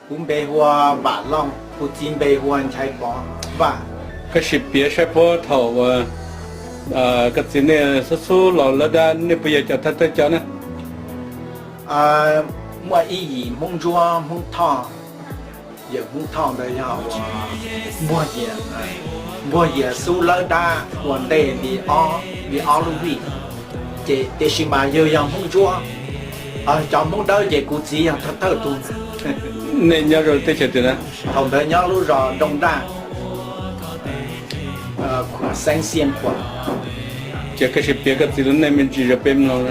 Kuv npe hu ua Vam Lauj, kuv txiv npe hu ua Nchaiv Pov Vaj. Koj sim piav saib puab thaum uas koj txiv nej xub xub los lawb dab nej puas yog cov thawj thawj cov ne? Muaj ib yim Hmoob Ntsuab, Hmoob Thoj, yawm Hmoob Thoj ntawd yog ua Npuag Yias, Npuag Yias xub lawb dab ua ntej li ob, li ob lub vij, ces tiam sis mas yawg yog Hmoob Ntsuab. Cov Hmoob Dawb ces kuv txiv yog thawj thawj tug. Nej nyob rau teb chaws twg na? Thaum ntawd nyob lub zos Nroo Daj, xeev Xia Khuam. Ces koj sim piav koj txiv lub neej me ntsis rau peb mloog.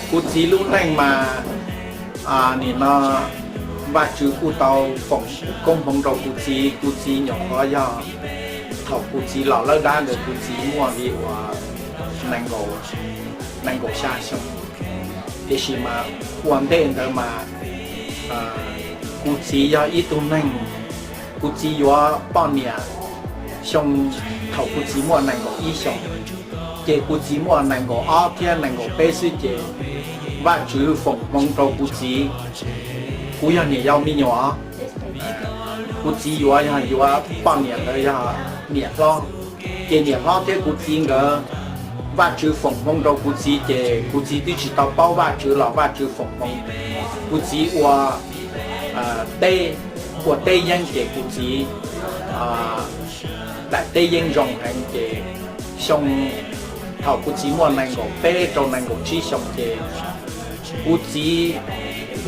Kuv txiv lub neej mas, nim no Vajtswv kuj tau foom koob hmoov rau kuv txiv. Kuv txiv nyuam qhuav yog, thaum kuv txiv los lawb dab ntawd kuv txiv muaj li uas nees nkaum xya xyoo, tiam sis mas ua ntej ntawd mas kuv txiv yog ib tug neeg, kuv txiv yuav poj niam xyoo, thaum kuv txiv muaj nees nkaum ib xyoos, ces kuv txiv muaj nees nkaum ob thiab nees nkaum peb xwb ces Vajtswv foom hmoov rau kuv txiv. Kuv yog niam yau me nyuam, kuv txiv yuav yog yuav poj niam ntawd yog niam hlob, ces niam hlob thiab kuv txiv nkawd, Vajtswv foom hmoov rau kuv txiv ces kuv txiv twb tsis tau paub Vajtswv los Vajtswv foom hmoov. Kuv txiv ua teb, ua teb yeeb ces kuv txiv daim teb yeeb zoo heev ces xyoo, thaum kuv txiv muaj nees nkaum peb rau nees nkaum tsib xyoos ces kuv txiv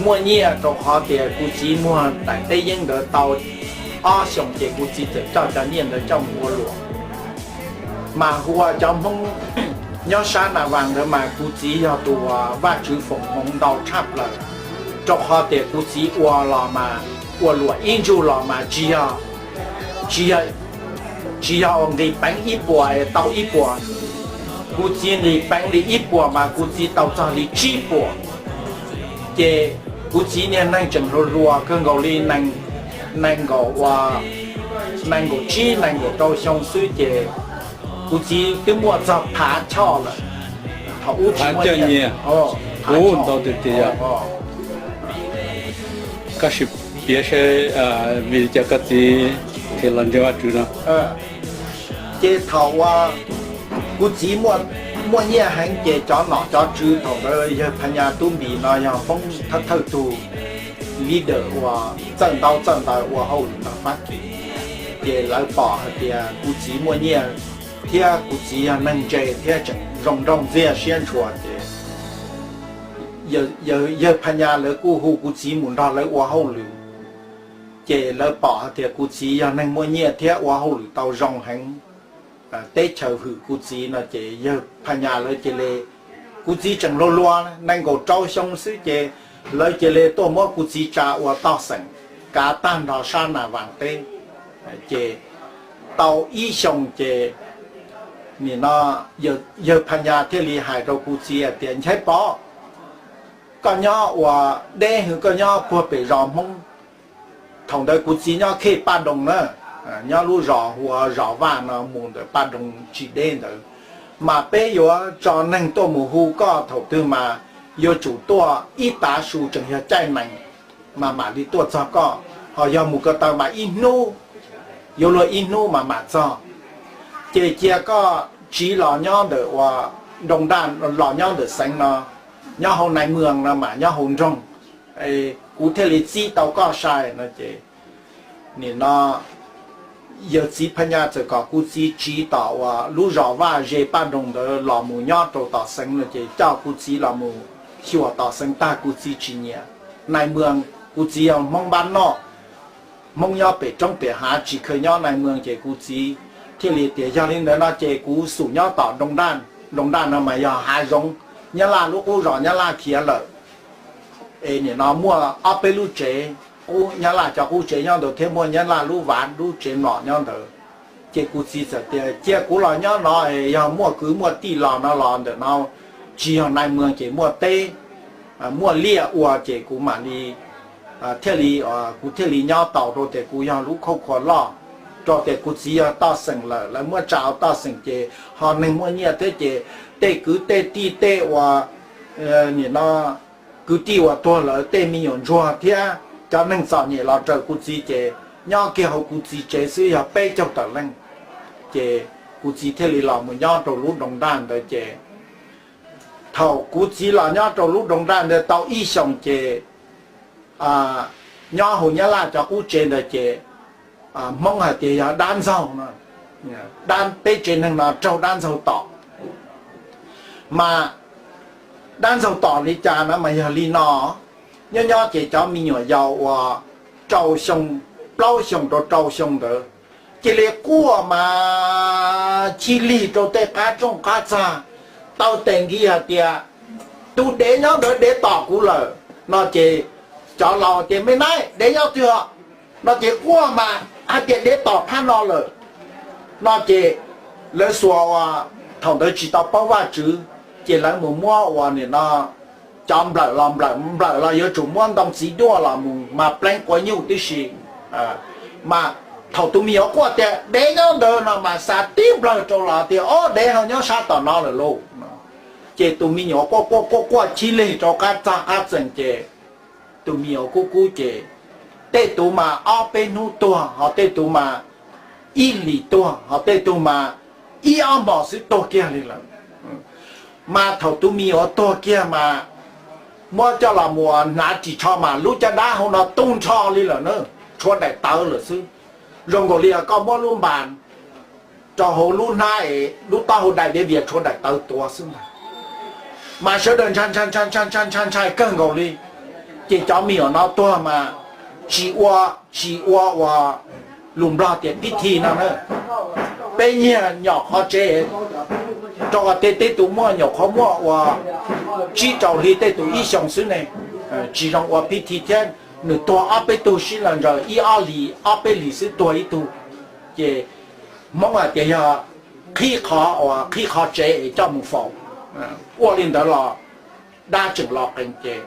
muaj nyiaj rau qhov tias kuv txiv muag daim teb yeeb ntawd tau ob xyoos ces kuv txiv txawm coj cov nyiaj ntawd coj mus ua luam. Mas hu ua cov Hmoob nyob sab Nas Vas ntawd mas kuv txiv yog tus uas Vajtswv foom hmoov ntau tshaj plaws, rau qhov tias kuv txiv ua los mas, ua luam ib ntsug los mas tsis yog, tsis yog, tsis yog uas nqis peev ib puas tau ib puas. Kuv txiv nqis peev li ib puas mas kuv txiv tau txog li tsib puas. Ces kuv txiv niag neeg tseem hluas hluas kawg nkaus li, nees nkaum, nees nkaum tsib nees nkaum rau xyoo xwb ces kuv txiv twb muaj txog phav choj lawm. Thaum ub tsis muaj nyiaj, ntau tiag tiag yog. Koj sim piav seb vim li cas koj txiv thiaj los ntseeg Vajtswv no. Ces thaum uas kuv txiv muaj nyiaj heev ces cov nom cov tswv thaum ntawd yawg Phas Nyas Tub Npis no yog Hmoob thawj thawj tug leader uas txawj ntaub txawj ntawv ua hauj lwm ntawm Fab Kis, ces lawv pom hais tias kuv txiv muaj nyiaj thiab kuv txiv yog neeg ntse thiab tseem zoo nraug ntxiag siab ntshua ces yawg Phas Nyas lawv kuj hu kuv txiv mus nrog lawv ua hauj lwm. Ces lawv pom hais tias kuv txiv yog neeg muaj nyiaj thiab ua hauj lwm tau zoo heev, teb chaws hwm kuv txiv no ces yawg Phas Nyas lawv cia li, kuv txiv tseem hluas hluas nees nkaum rau xyoo xwb ces lawv cia li tuaj muab kuv txiv tsa ua toj xeem kav tag nrho sab Nas Vas teb. Ces tau ib xyoos ces nim no yawg Phas Nyas thiaj li hais rau kuv txiv hais tias, Nchaiv Pov, koj nyob ua deb hwv koj nyob puag pem zos Hmoob. Thaum ntawd kuv txiv nyob khej Paj Doo na, nyob lub zos hu ua Zos Vaj no mus ntawm Paj Doo tsis deb ntawd, mas peb yuav tso neeg tuaj mus hu koj thaum twg mas yuav tsum tuaj ib tav su tseem yog caij nees mas mam li tuaj txog koj, ho yog mus ko taw mas ib hnub, yuav luag ib hnub mas mam txog. Ces cia koj tsiv los nyob ntawm ua Nroo Daj, los nyob ntawm xeev no, nyob hauv Nais Mws no mas nyob hauv nroog, kuv thiaj li txib tau koj sai no ces nim no yawg txiv Phas Nyas txawm kom kuv txiv tsiv tom uas lub zos Vaj ze Paj Doo ntawd los mus nyob rau tom xeev no ces coj kuv txiv los mus xyuas tom xeev tag kuv txiv tsis nyiam. Nais Mws, kuv txiv yog Hmoob npab noj, Hmoob nyob pem roob pem hav tsis kheev nyob Nais Mws ces kuv txiv thiaj li tias yog li ntawd no ces kuv xub nyob tom Nroo Daj. Nroo Daj no mas yog hav zoov, Nyab Laj lub qub zos Nyab Laj khiav lawm. Es nim no muaj ob peb lub tsev, qub Nyab Laj cov qub tsev nyob ntawd thiab muaj Nyab Laj lub vav lub tsev mlom nyob ntawd. Ces kuv txiv txawm tias cia kuv los nyob no, yog muaj kwv muaj tij los no los ntawm no tsis yog Nais Mws ces muaj teb, muaj liaj ua ces kuv mam li, thiaj li, kuv thiaj li nyob tau rau tias kuv yog lub khauj khua loj, rau tias kuv txiv yog toj xeem lawm lawv muab tsa ua toj xeem ces ho neeg muaj nyiaj thiab ces tej kwv tej tij tej uas nim no kwv tij uas tuag lawm tej me nyuam ntsuag thiab cov neeg txom nyem los raws kuv txiv ces nyob kiag hauv kuv txiv tsev xwb yog peb caug tawm leej. Ces kuv txiv thiaj li los mus nyob rau lub nroog nraj ntawd ces thaum kuv txiv los nyob rau lub nroog nraj ntawd tau ib xyoos ces nyob hauv Nyab Laj cov qub tsev ntawd ces Hmoob hais tias yog dab ntxaug no, dab, peb tsev neeg no raug dab ntxaug tom. Mas dab ntxaug tom li cas no mas yog li no, nyob nyob ces cov me nyuam yaus uas rau xyoo, plaub xyoo rau rau xyoo ntawd cia li quaj mas chij lig rau tej qab rooj qab txag, taw tes nki hais tias tus dev nyob ntawd dev tom kuv lawm no ces cov laus tias me nab dev nyob twg no ces quaj mas hais tias dev tom phab no lawm no ces lawv xuas uas thaum ntawd tsis tau paub Vajtswv ces lawv mus muab uas nim no cov nplawm los nplawm nplawm los yuav tsum muab ntoo txiv duaj los mus mas pleev quav nyuj tib si. Mas thaum tus me nyuam quaj tias dev nyob ntawd no mas xa tib nplawg rau los tias o dev ho nyob sab tom no lawm lauj. Ces tus me nyuam quaj quaj quaj quaj chij lig rau qab txag qab txees ces tus me nyuam kub kub ces tej tus mas ob peb hnub tuag ho tej tus mas ib hlis tuag ho tej tus mas ib ob hmos xwb tuag kiag li lawm. Mas thaum tus me nyuam tuag kiag mas muab coj los mus hnav ris tsho mas lub caj dab hauv no tu nrho li lawm na, tshuav daim tawv lawm xwb. Zoo nkaus li koj muab lub npas rau hauv lub hnab es lub taub hau dai diav vias tshuav daim tawv tuav xwb ntag. Mas sawv daws ntshai ntshai ntshai ntshai ntshai ntshai ntshai kawg nkaus li. Ces cov me nyuam no tuag mas tsis ua, tsis ua uas lus Nplog tias pib thi no na, peb nyiag nyom qhov tsev rau qhov tej tej tus muaj nyuam qhuav muaj uas tsib rau hli tej tus ib xyoos xwb ne, tsis zoo ua pib thi thiab. Nws tuag ob peb tug sib law ntsaws ib ob hlis ob peb hlis xwb tuag ib tug. Ces Hmoob hais tias yog qhib qhov uas qhib qhov tsev es coj mus faus. Ua li ntawd los dab tseem los qees ces,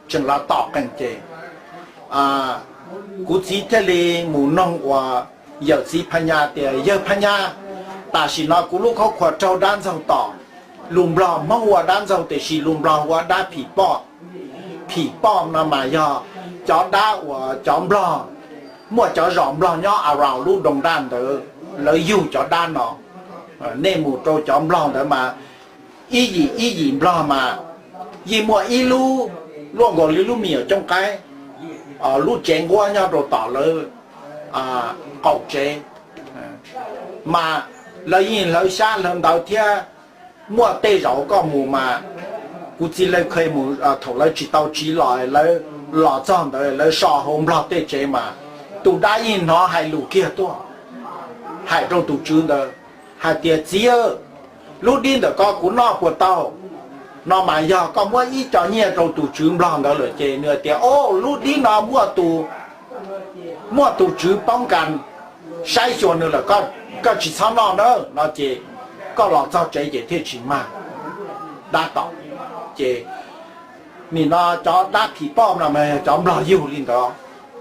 tseem los tom qees ces kuv txiv thiaj li mus noog uas yawm txiv Phaj Nyas tias yawg Phaj Nyas, tam sim no kuv lub khaub khuas raug dab ntxaug tom. Lus Nplog Hmoob ua dab ntxaug tiam sis lus Nplog ua dab phim poj. Phim poj no mas yog cov dab uas cov Nplog, muaj cov zos Nplog nyob around lub nroog nraj ntawd lawv yug cov dab no. Nej mus rau cov Nplog ntawd mas ib yim ib yim Nplog mas yeej muaj ib lub luaj nkaus li lub me nyuam cooj qaib, lub tsev nquab nyob rau tom lawv qaum tsev. Mas lawv yeej hlawv xyab hlawv ntawv thiab. Muaj tej zaum koj mus mas kuv txiv lawv kheev mus thaum lawv tsis tau tsiv los lawv los txog ntawd lawv so hauv Nplog tej tsev mas tus dab yeej hnov hais lus kiag tuaj, hais rau tus tswv ntawd hais tias txiv, lub dib ntawm ko kuv noj puas tau? No mas yog koj muab ib co nyiaj rau tus tswv Nplog ntawd lawm ces nws tias o, lub dib no muaj tus, muaj tus tswv poob kas saib xyuas nws lawm, koj tsis txhob noj na no ces koj los txog tsev ces thiaj tsis mag dab tom. Ces nim no cov dab phim poj no mas yog cov Nplog yug li ntawd,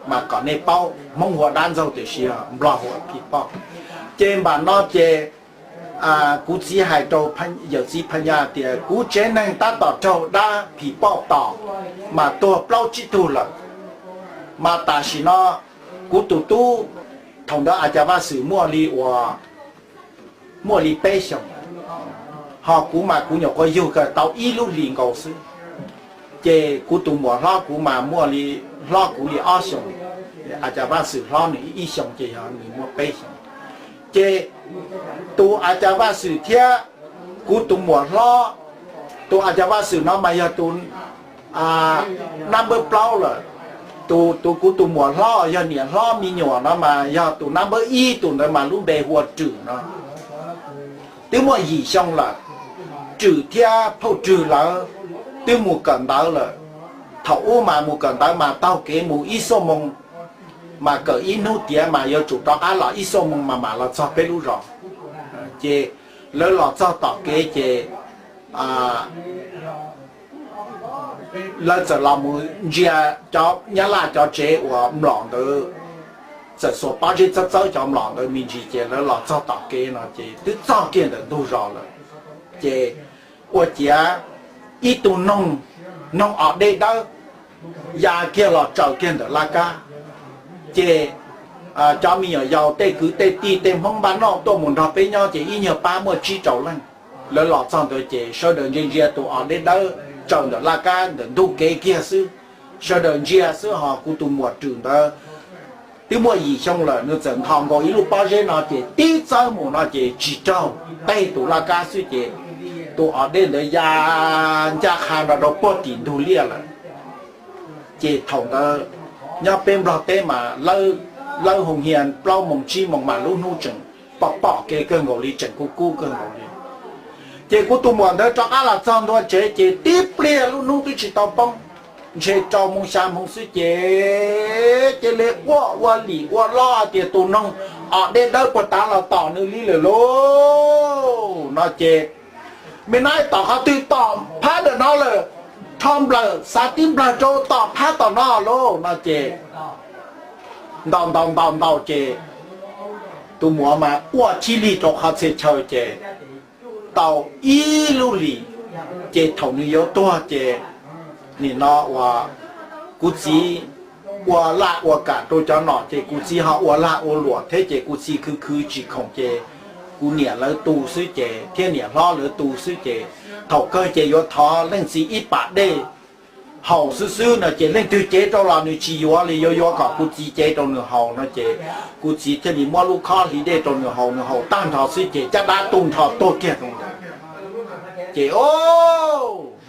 mas kom nej paub Hmoob hu ua dab ntxaug tiam sis Nplog hu ua phim poj. Ces npam no ces kuv txiv hais rau yawm txiv Phaj Nyas tias kuv tsev neeg tab tom raug dab phim poj tom, mas tuag plaub tsib tug lawm. Mas tam sim no kuv tus tub, thaum ntawd A Cas Vaj Xwm muaj li uas, muaj li peb xyoos, ho kuv mas kuv nyuam qhuav yug kawg tau ib lub hlis nkaus xwb. Ces kuv tus muam hlob kuv mas muaj li, hlob kuv li ob xyoos, A Cas Vaj Xwm hlob nws ib xyoos ces yog nws muaj peb xyoos. Ces tus A Cas Vaj Xwm thiab kuv tus muam hlob, tus A Cas Vaj Xwm no mas yog tus nab npawb plaub lawm. Tus, tus kuv tus muam hlob yog niam hlob me nyuam no mas yog tus nab npawb ib, tus ntawd mas lub npe hu ua Rwm no. Twb muaj yim xyoo lawm, Rwm thiab Phauj Rwg lawv twb mus kawm ntawv lawm. Thaum ub mas mus kawm ntawv mas taug kev mus ib xuab moos, mas kawm ib hnub tiav mas yuav tsum rov qab los ib xuab moos mas mam los txog peb lub zos. Ces lawv los txog tom kev ces lawv txawm los mus ntsia cov Nyab Laj cov tsev uas mlom ntawd, txawm xuas pob zeb txawb txawb cov mlom ntawd me ntsis ces lawv los txog tom kev no ces twb txog kiag ntawm ntug zos lawm. Ces ua ciav ib tug noog, noog os dej dawb, ya kiag los tsaws kiag ntawm laj kab. Ces cov me nyuam yaus tej kwv tej tij tej Hmoob npaj noj tuaj mus nrog peb nyob ces ib nyuag pab muaj tsib rau leej. Lawv los txog ntawd ces sawv daws ntsia ntsia tus os deb dawb tsaws ntawm laj kab ntawm ntug kev kiag xwb. Sawv daws ntsia xwb ho kuv tus muam Rwm ntawd twb muaj yim xyoo lawm, nws txawm nthos nkaus ib lub pob zeb no ces tib txawb mus no ces tsis raug, teg tus laj kab xwb ces tus os deb ntawd ya ncaj qha nrov rau puag tim ntug liaj lawm. Ces thaum ntawd nyob peb Nplog teb mas lawv hu hia plaub moos tsib moos mas lub hnub tseem pom pom kev kawg nkaus li, tseem kub kub kawg nkaus li. Ces kuv tus muam ntawd rov qab los txog ntua tsev ces tib pliag lub hnub twb tsis tau poob, ntshe rau moos xya moos xwb ces cia li quaj ua lim ua lo tias tus noog os deb dawb puag tav los tom nws li lawm lauj no ces, me nab tom qhov twg tom phab ntawm no lawm, rho nplawm xav tib nplawg rau tom phab tom no lauj no ces ntaus ntaus ntaus ntaus ces tus muam mas quaj thib lig rau qhov txhia chaw ces tau ib lub hlis, ces thaum nws yuav tuag ces nim no uas kuv txiv ua laj ua kam rau cov nom ces kuv txiv ho ua lag ua luam thiab ces kuv txiv khwv khwv tsis khoom ces kuv niam lawv tu xwb ces thiab niam hlob lawv tu xwb ces thaum kawg ces yuav thov leej txiv ib pas dej haus xwb xwb no ces leej twg cev rau los nws tsis yuav li, yuav yuav kom kuv txiv cev rau nws haus no ces kuv txiv thiaj li muab lub khob hliv dej rau nws haus, nws haus tag nrho xwb ces caj dab tu nrho tuag kiag rau ntawd. Ces o,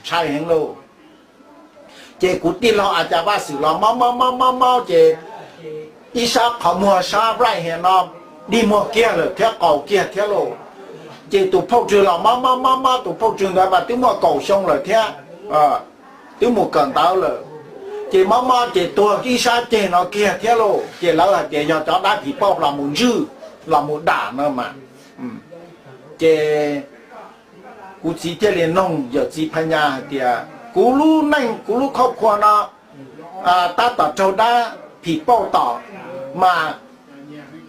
ntshai heev lauj. Ces kuv tij laug a cas Vaj Xwm los mob mob mob mob mob ces ib sab qhov muag sab nplaij hia no dig muag kiag lawm thiab qaus kiag thiab lauj. Ces tus phauj Tswg los mob mob mob mob, tus phauj Tswg ntawd mas twb muaj kaum xyoo lawm thiab, twb mus kawm ntawv lawm. Ces mob mob ces tuag ib sab ceg no kiag thiab lauj. Ces lawv hais tias yog cov dab phim pauj los mus ntswj, los mus dam no mas. Ces kuv txiv thiaj li noog yawm txiv Phas Nyas hais tias kuv lub neej kuv lub khob khua no tab tom raug dab phim pauj tom, mas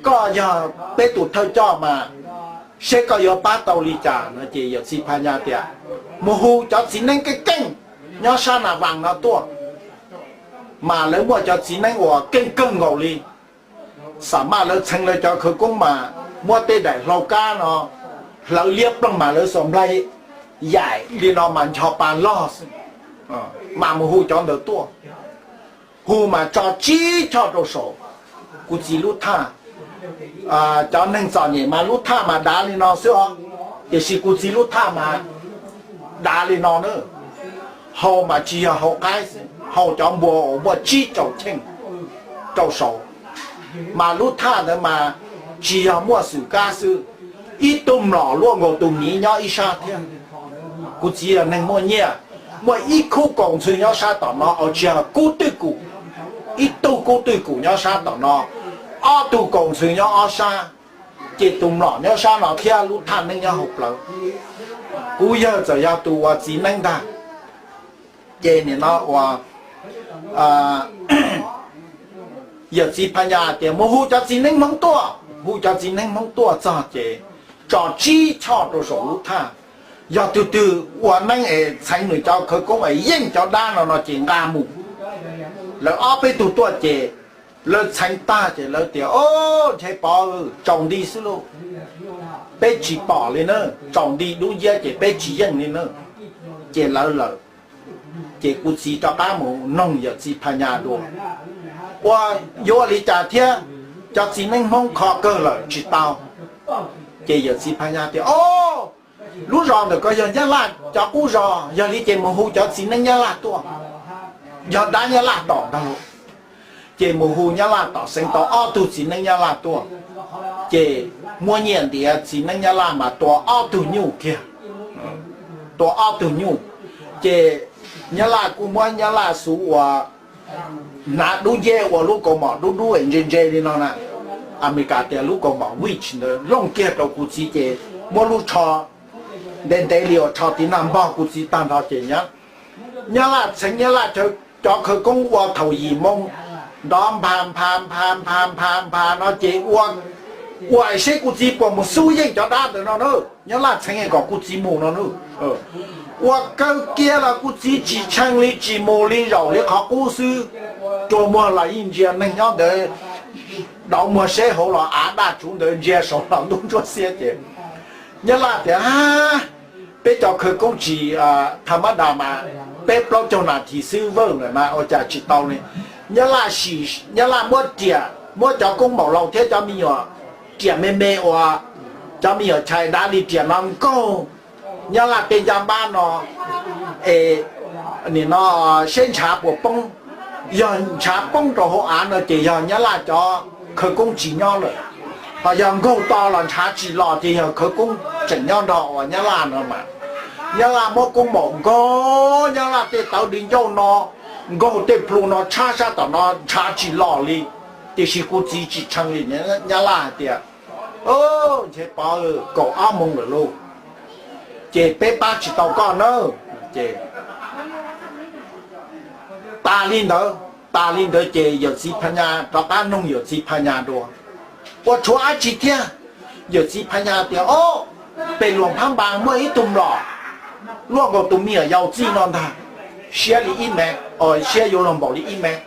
koj yog peb tus thawj coj mas seb koj yuav pab tau li cas no ces yawm txiv Phas Nyas tias mus hu cov txiv neeb keej keej nyob sab Nas Vas no tuaj, mas lawv muaj cov txiv neeb uas keej kawg nkaus li. Xam maj lawv txheev lawv cov khawv koob mas muab tej daim hlau kab no hlawv liab ploog mas lawv xuas nplaig yaim li no mas ncho pa log xwb. Mas mus hu cov ntawd tuaj, hu mas tso tsib choj rau saum kuv txiv lub thaj. Cov neeg txom nyem mas lub thaj mas dav li no xwb os, tiam sis kuv txiv lub thaj mas dav li no na. Hau mas tsis yog hau qaib xwb, hau cov npua uas muaj tsib rau cheej rau saud. Mas lub thaj ntawd mas tsis yog muaj xwm kab xwb, ib tug mlom luaj nkaus tus miv nyob ib sab thiab. Kuv txiv yog neeg muaj nyiaj, muaj ib khub kaus ntxhw nyob sab tom no, tsis yog kub twj kum, ib tug kub twj kum nyob sab tom no, ob tug kaus ntxhw nyob ob sab, ces tus mlom nyob sab no thiab lub thaj neeb nyob hauv plawv. Kuv yawg txawm yog tus uas txiv neeb ntag. Ces nim no uas yawm txiv Phas Nyas tias mus hu cov txiv neeb Hmoob tuaj, hu cov txiv neeb Hmoob tuaj txog ces tso tsib choj rau saum lub thaj. Yog tus twg ua neeb es txheev nws cov khawv koob es yeej cov dab no no ces nqa mus. Lawv ob peb tug tuaj ces lawv txheev tag ces lawv tias, o, ntshe pov tsaus nti xwb lauj, peb tsis pom li na, tsaus nti dub nciab ces peb tsis yeej li na. Ces lawv lawm. Ces kuv txiv rov qab mus noog yawm txiv Phas Nyas dua, ua yuav ua li cas thiab, cov txiv neeb Hmoob kho kawg lawm tsis tau. Ces yawm txiv Phas Nyas tias, o, lub zos ntawm ko yog Nyab Laj cov qub zos, yog li ces mus hu cov txiv neeb Nyab Laj tuaj, yog dab Nyab Laj tom ntag. Ces mus hu Nyab Laj tom xeev tau ob tug txiv neeb Nyab Laj tuaj, ces muab nyiaj ntiav txiv neeb Nyab Laj mas tua ob tug nyuj kiag, tua ob tug nyuj. Ces Nyab Laj kuj muab Nyab Laj xuv ua hnav dub nceb ua lub kaus mom dub dub es ntse ntse li no na, Amelikas tias lub kaus mom witch ntawd looj kiag rau kuv txiv ces muab lub tsho ntev ntev li uas tsho tiv nag npog kuv txiv tag nrho ces Nyab Laj txheev Nyab Laj cov khawv koob ua thaum yim moo nrov npha npha npha npha npha npha no ces ua, ua seb kuv txiv puas mus xub yeej cov dab ntawd no na. Nyab Laj txheev kom kuv txiv mus no na. Ua kawg kiag los kuv txiv tsis tshee li, tsis mus li, zaum li qhov qub xwb. Rua muag los yeej ntsia neeg nyob ntawd, dauv muag seb hauv los av daj tsuv ntawd, ntsia saud los ntuj ntsuab xiab ces Nyab Laj tias, peb cov khawv koob tsis tha mab das mas peb plaub caug nas this xwb vwj lawm mas ua cas tsis tau li. Nyab Laj sim, Nyab Laj muab riam, muab cov koob maum laus thiab cov me nyuam riam me me uas cov me nyuam chais dav li riam no nkaug Nyab Laj tej ncaj npab no es nim no seb ntshav puas poob. Yog ntshav poob rau hauv av no ces yog Nyab Laj cov khawv koob tsis nyob lawm. Ho yog nkaug to los ntshav tsis los ces yog khawv koob tseem nyob nrog uas Nyab Laj no mas. Nyab Laj muab koob maum nkaug, Nyab Laj tej tawv di ncauj no nkaug tej plhu no tshab sab tom no ntshav tsis los li. Tiam sis kuv txiv tsis tshee li, Nyab Laj hais tias, ntshe pov kaum ob moos lawm lauj, ces peb pab tsis tau koj nawb. Ces tas li ntawd, tas li ntawd ces yawm txiv Phas Nyas rov qab noog yawm txiv Phas Nyas dua, ua tshuav dab tsi thiab? Yawm txiv Phas Nyas tias, o, pem Luam Phab Npas muaj ib tug mlom luaj nkaus tus me nyuam yaus txij no ntag, siab li ib mev, siab yuav luag npaum li ib mev,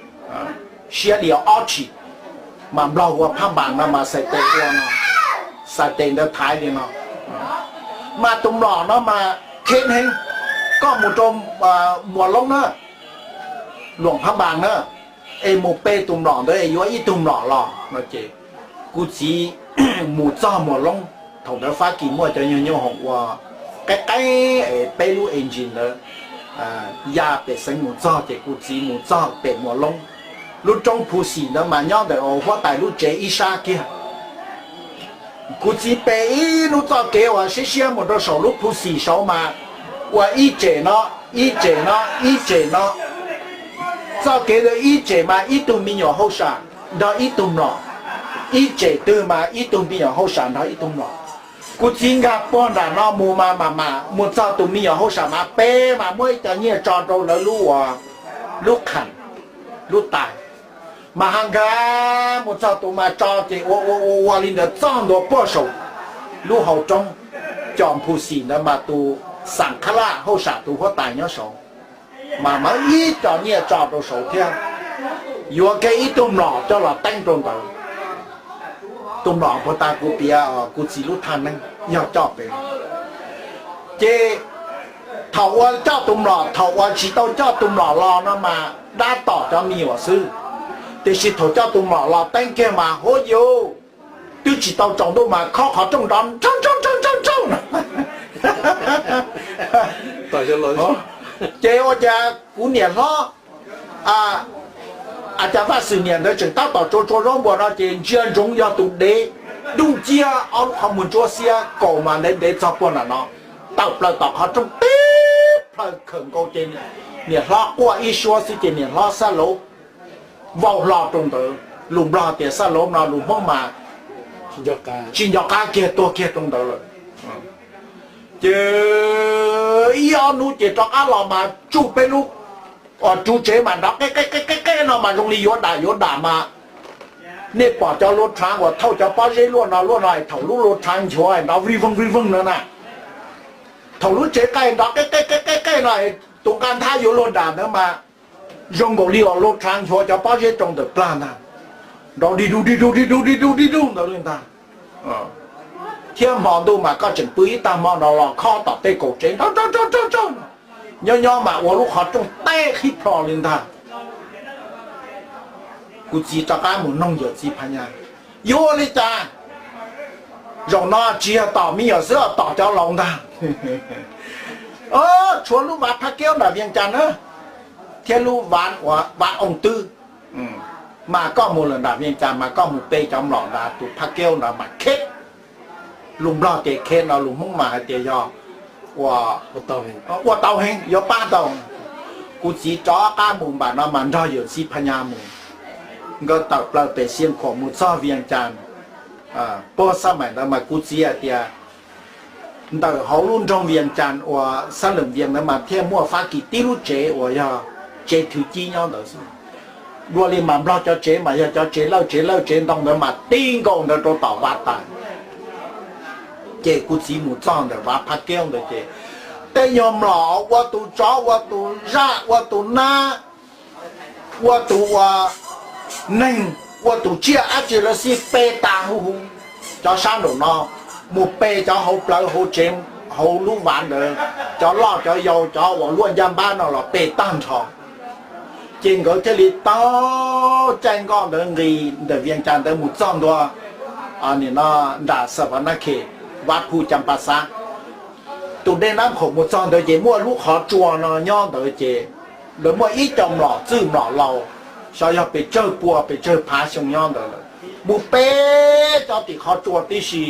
siab li ob tshim, mas Nplog ua Phab Npas no mas xais tes ua no, xais tes ntawd thaiv li no. Mas tus mlom no mas khev heev, koj mus rau Muas Loob na, Luam Phab Npas na, es mus pe tus mlom ntawd es yuav ib tug mlom los no ces kuv txiv mus txog Muas Loob. Thaum ntawd Fab Kis muaj cov nyuag nyuj hoom ua qeb qeb es peb lub engine ntawd ya pem xeev mus txog ces kuv txiv mus txog pem Muas Loob. Lub roob Phu Xim ntawd mas nyob ntawm huab tais lub tsev ib sab kiag. Kuv txiv pe ib hnub txoj kev uas siab siab mus rau saum lub Phu Xim saud mas ua ib tsem no, ib tsem no, ib tsem no. Txoj kev ntawd ib tsem mas ib tug me nyuam hauj sam nrog ib tug mlom, ib tsem twg mas ib tug me nyuam hauj sam nrog ib tug mlom. Kuv txiv nkag puag nram no mus mas mas mas mus txog tus me nyuam hauj sam mas peb mas muab ib co nyiaj tso rau lawv lub ua, lub qhas, lub tais. Mas ha nkag mus txog tus mas tso ces ua ua ua ua li ntawd txog ntua puag saum lub hauv roob, cov Phu Xim ntawd mas tus Xam Khab Laj hauj sam tus huab tais nyob saud, mas muab ib co nyiaj tso rau saud thiab yuav kiag ib tug mlom coj los teeb rau ntawd. Tus mlom puag ta kuv piav kuv txiv lub thaj neeb yog coj pem. Ces thaum uas coj tus mlom, thaum uas tsis tau coj tus mlom los no mas dab tom cov me nyuam xwb, tiam sis thaum coj tus mlom los teeb kiag mas huab yuj, twb tsis tau tsaus ntuj mas khob qhov rooj nrov nrov nrov nrov nrov. Ces ua cas kuv niam hlob, a cas Vaj Xwm niam ntawd tseem tab tom tsua tsua zaub npua no ces ntsia ntsoov yog tus dev dub nciab ob lub qhov muag ntsuab xiab kaus mas ntev ntev txog puag nram no, tawm plaws tom qhov rooj teb plaws khawm nkaus ces niam hlob quaj ib suab xwb ces niam hlob xab lauv vau hlo rau ntawd. Lus Nplog tias xab lauv no, lus Hmoob mas tsis nco qab kiag, tuag kiag rau ntawd lawm. Ces ib ob hnub ces rov qab los mas tsuj peb lub, ua ruv tsev mas nrov qeb qeb qeb qeb no mas zoo li yuav dam yuav dam mas. Nej pom cov luav rhaav uas thauj cov pob zeb luaj no luaj no es thaum lub luav rhaav nchuav nrov vij voog vij voog no na. Thaum lub tsev qaij nrov qeb qeb qeb qeb qeb no, tus nqaj nthab yuav luag dam ntawd mas zoo nkaus li uas luav rhaav nchuav cov pob zeb rau ntawm plag ntag. Nrov dig dug dig dug dig dug dig dug dig dug ntawd li ntag. Thiab hmo ntuj mas koj tseem pw ib tag hmo no los khob tom tej kaum tsev nrov nrov nrov nrov nrov, nyob nyob mas ua lub qhov rooj teb qhib plho li ntag. Kuv txiv rov qab mus noog yawm txiv Phas Nyas, yuav ua li cas? Zaum no tsis yog tom me nyuam xwb, tom cov laus ntag. Tshuav lub vav Phab Keub nram Vias Cas na, thiab lub vav, vav Oos Twb. Mas koj mus lawm nram Vias Cas mas koj mus pe cov mlom nrad, tus Phab Keub nrad mas kheb. Lus Nplog tias kheb no, lus Hmoob mas hais tias yog ua tau heev, yuav pab tau. Kuv txiv rov qab mus npaum no mas nrog yawm txiv Phas Nyas mus, nkawd tawm plaws pem Xia Khuam mus txog Vias Cas. Puag xab maim ntawd mas kuv txiv hais tias ntawm hauv lub nroog Vias Cas uas Xab Lwm Vias ntawd mas thiaj muaj Fab Kis tib lub tsev uas yog tsev thwv cib nyob ntawd xwb. Dua li mas Nplog cov tsev mas yog cov tsev lawj tsev lawj tsev ntoo ntawd mas tib nkaus ntawd rau tom vav tais. Ces kuv txiv mus txog ntawm vav Phab Keub ntawd ces Tej nyuag mlom ua tus tsov, ua tus zaj, ua tus nab, ua tus ua neeg, ua tus tsiaj dab tsi los xij pe tas huv huv. Cov sab nraum no mus pe cov hauv plawv hauv tsev, hauv lub vav ntawd, cov loj cov yau, cov uas luaj ncaj npab no los pe tag nrho. Ces nkawd thiaj li taug caij nkoj ntawd nqis ntawm Vias Cas ntawd mus txog ntua nram Xas Vas Nas Khes, Vaj Phu Cas Pas Xav, tus dej Nab Khoom mus txog ntawd ces muaj lub qhov tsua no nyob ntawd ces lawv muaj ib co mlom txwj mlom laus, xyov yog pes tsawg pua pes tsawg phav xyoo nyob ntawd lawm, mus pe cov tim qhov tsua tib si.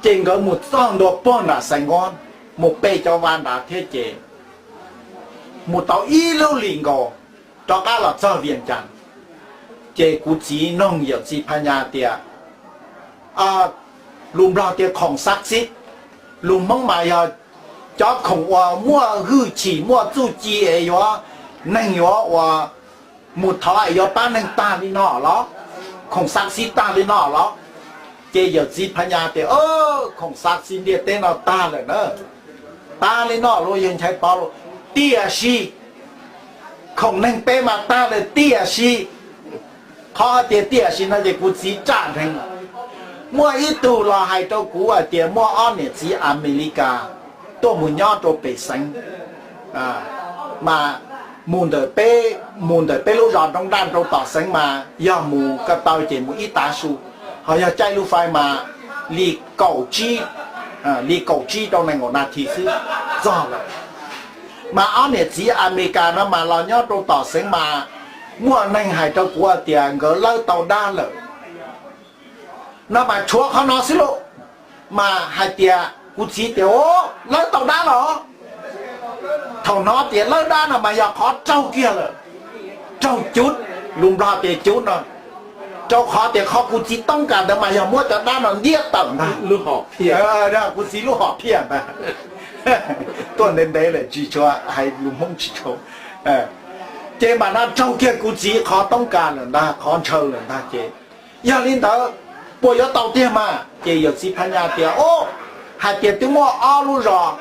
Ces nkawd mus txog ntua puag nram Xais Nkob, mus pe cov vav nrad thiab ces mus tau ib lub hlis nkaus rov qab los txog Vias Cas. Ces kuv txiv noog yawm txiv Phas Nyas tias, lus Nplog tias khoom xav xib, lus Hmoob mas yog cov khoom uas muaj hwj chim muaj txuj ci es yuav, neeg yuav uas mus thov es yuav pab neeg tag li no los, khoom xav xib tag li no los. Ces yawm txiv Phas Nyas tias, khoom xav xib ntiaj teb no tag lawm na, tag li no los yawg Nchaiv Pov los, tiam sis khoom neeg peb mas tag lawm tiam sis, qhov hais tias tiam sis no ces kuv txiv raj nrheev. Muaj ib tug los hais rau kuv hais tias muaj ob niam txiv Amelikas tuaj mus nyob rau pem xeev, mas mus ntawm peb, mus ntawm peb lub zos nroo daj nroo tom xeev mas yog mus ko taw ces mus ib tav su, ho yog caij lub fais mas li kaum tsib, li kaum tsib rau nees nkaum nas this xwb txog lawm. Mas ob niam txiv Amelikas no mas los nyob rau tom xeev mas muaj neeg hais rau kuv hais tias nkawd lawb tau dab lawm no mas tshuav qhov no xwb lauj. Mas hais tias kuv txiv tias, lawb tau dab los? Thaum hnov tias lawb dab no mas yog qhov raug kiag lawm, raug cuv, lus Nplog tias cuv no, rau qhov tias qhov kuv txiv toob kas ntawd mas yog muab cov dab no ntiab tawm ntag. Kuv txiv lub hom phiaj ntag. Tuaj ntev ntev lawm tsis tshua hais lus Hmoob tsis tshua. Ces mas no raug kiag kuv txiv qhov toob kas lawm ntag, qhov ntshaw lawm ntag ces, yog li ntawd puas yuav tau tiag mas? Ces yawm txiv Phas Nyas tias, o, hais tias twb muaj ob lub zos,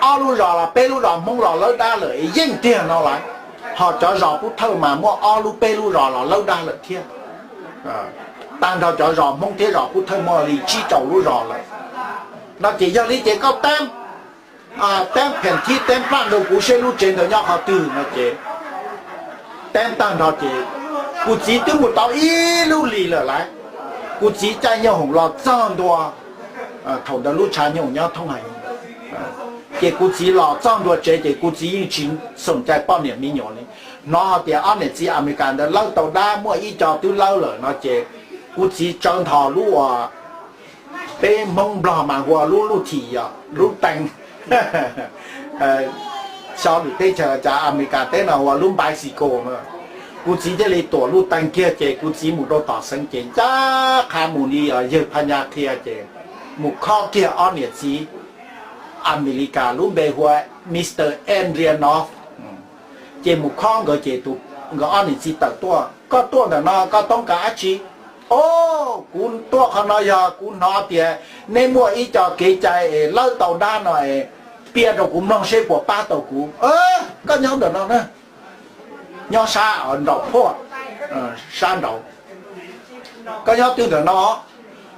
ob lub zos los peb lub zos Hmoob los lawb dab lawm es yeej tiag no lawm. Ho cov zos Pub Thawj mas muaj ob lub peb lub zos los lawb dab lawm thiab. Tag nrho cov zos Hmoob thiab zos Pub Thawj muaj li tsib rau lub zos lawm. No ces yog li ces koj teeb, teeb pheem thib teeb plaj rau kuv seb lub tsev ntawd nyob qhov twg no ces teeb tag nrho ces kuv txiv twb mus tau ib lub hlis lawm lauj. Kuv txiv caij nyoob hoom los txog ntua, thaum ntawd lub tshav nyoob hoom nyob thoob heev, ces kuv txiv los txog ntua tsev ces kuv txiv yeej tsis xoom cai poj niam me nyuam li. Hnov hais tias ob niam txiv Amelikas ntawd lawb tau dab, muaj ib co twb lawb lawm no ces kuv txiv tsawv nthos lub uas peb Hmoob Nplog mas hu ua lub luj thim yog lub tees, xyov lwm teb chaws, cas Amelikas teb no hu ua lub bicycle no. Kuv txiv thiaj li tuam lub tees kiag ces kuv txiv mus rau tom xeev ces ncaj qha mus li yawg Phas Nyas qhia ces mus khob kiag ob niam txiv Amelikas lub npe hu ua Mister Andrianov. Ces mus khob nkawd ces nkawd ob niam txiv tawm tuaj. Koj tuaj ntawm no koj toob kas dab tsi? O, kuv tuaj qhov no yog kuv hnov tias neb muaj ib co kev cai es lawb tau dab no es piav rau kuv mloog seb puas pab tau kuv. Koj nyob ntawm no na, nyob sab nraum phuaj, sab nraud. Koj nyob twg ntawm no?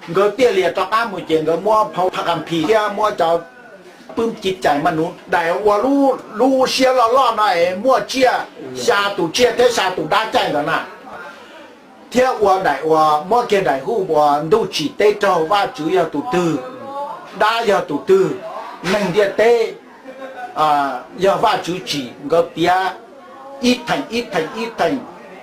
Nkawd thiaj li rov qab mus ces nkawd muab phau Phaj Kas Phis thiab muab cov pwb civ cais mas nus daim ua lub siab loj loj no es muaj tsiaj, xya tus tsiaj thiab xya tus dab caij ntawd na, thiab ua daim uas muab kiag daim hu ua ntuj tsim teb raug, Vajtswv yog tus twg, dab yog tus twg, neeg ntiaj teb yog Vajtswv tsim. Nkawd piav ib theem ib theem ib theem,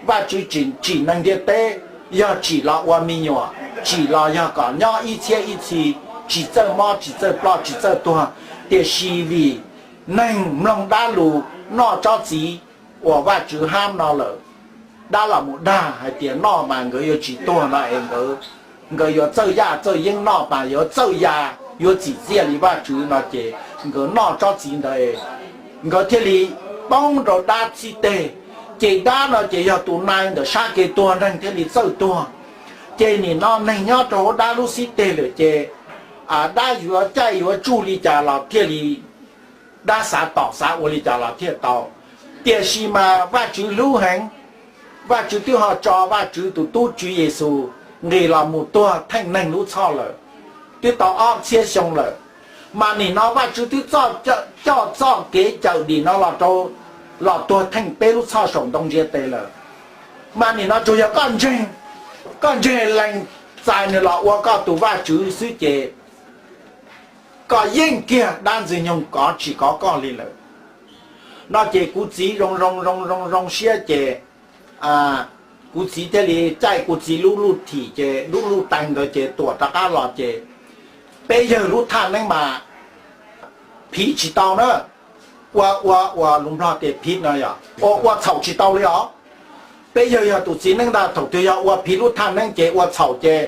Vajtswv tsim, tsim neeg ntiaj teb, yog tsim los ua me nyuam, tsim los yog kom nyob ib txhiab ib txhis, tsis txawj mob tsis txawj ploj tsis txawj tuag. Tiam sis vim neeg mloog dab lus noj tsob txiv uas Vajtswv hab no lawm, dab los mus dag hais tias noj mas nkawd yuav tsis tuag no es nkawd yuav txawj yaj txawj yeeb, noj mas yuav txawj ya, yuav txim txiaj li Vajtswv no ces nkawd noj tsob txiv ntawd, nkawd thiaj li poob rau dab txhib teg. Ces dab no ces yog tus nai ntawm sab kev tuag neeg thiaj li txawj tuag. Ces nim no neeg nyob rau hauv dab lub xib teg lawm ces dab yuav caij yuav tsuj li cas los thiaj li dab xav tom xav ua li cas los thiaj tau. Tiam sis mas Vajtswv hlub heev, Vajtswv twb ho tso Vajtswv tus tub tswv Yexus nqis los mus tuag theej neeg lub txhoj lawm, twb tau ob txhiab xyoo lawm. Mas nim no Vajtswv twb coj txoj kev cawm dim no los rau, los tuag theej peb lub txhoj saum ntoo ntiaj teb lawm. Mas nim no tsuas yog koj ntseeg, koj ntseeg lees txais nws los ua koj tus Vajtswv xwb ces koj yeej kiag dab ntxwg nyoog kov tsis kov koj li lawm. No ces kuv txiv zoo zoo zoo zoo zoo siab ces kuv txiv thiaj li caij kuv txiv lub luj thim ces lub luj tees ntawd ces tuam rov qab los ces peb yawg lub thaj neeb mas phiv tsis tau na. Ua, ua, ua lus Nplog tias phiv no yog ua, ua txhaum tsis tau li os. Peb yawg yog tus txiv neeb ntag, thaum twg yog ua phiv lub thaj neeb ces ua txhaum ces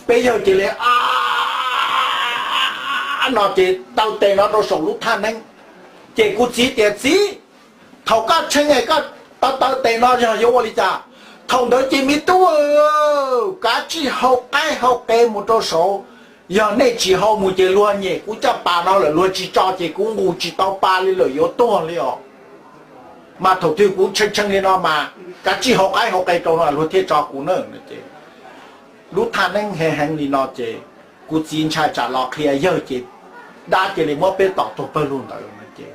peb yawg cia li a no ces taw tes no rau saum lub thaj neeb. Ces kuv txiv tias, Txiv, thaum koj tshee koj taw taw tes no yog yuav ua li cas? Thaum ntawd ces me tub, kav tsij hau qaib hau qe mus rau saud. Yog nej tsis hau mus ces luag nyem kuv caj pas no lawm, luag tsis tso ces kuv nqus tsis tau pa li lawm, yuav tuag li os. Mas thaum twg kuv tshee tshee li no mas kav tsij hau qaib hau qe rau no luag thiaj tso kuv na. Lub thaj neeb heev heev li no ces kuv txiv ntshai tsam los qhia yawg ces dab cia li muab peb tom tuag pawg lug ntawd no ces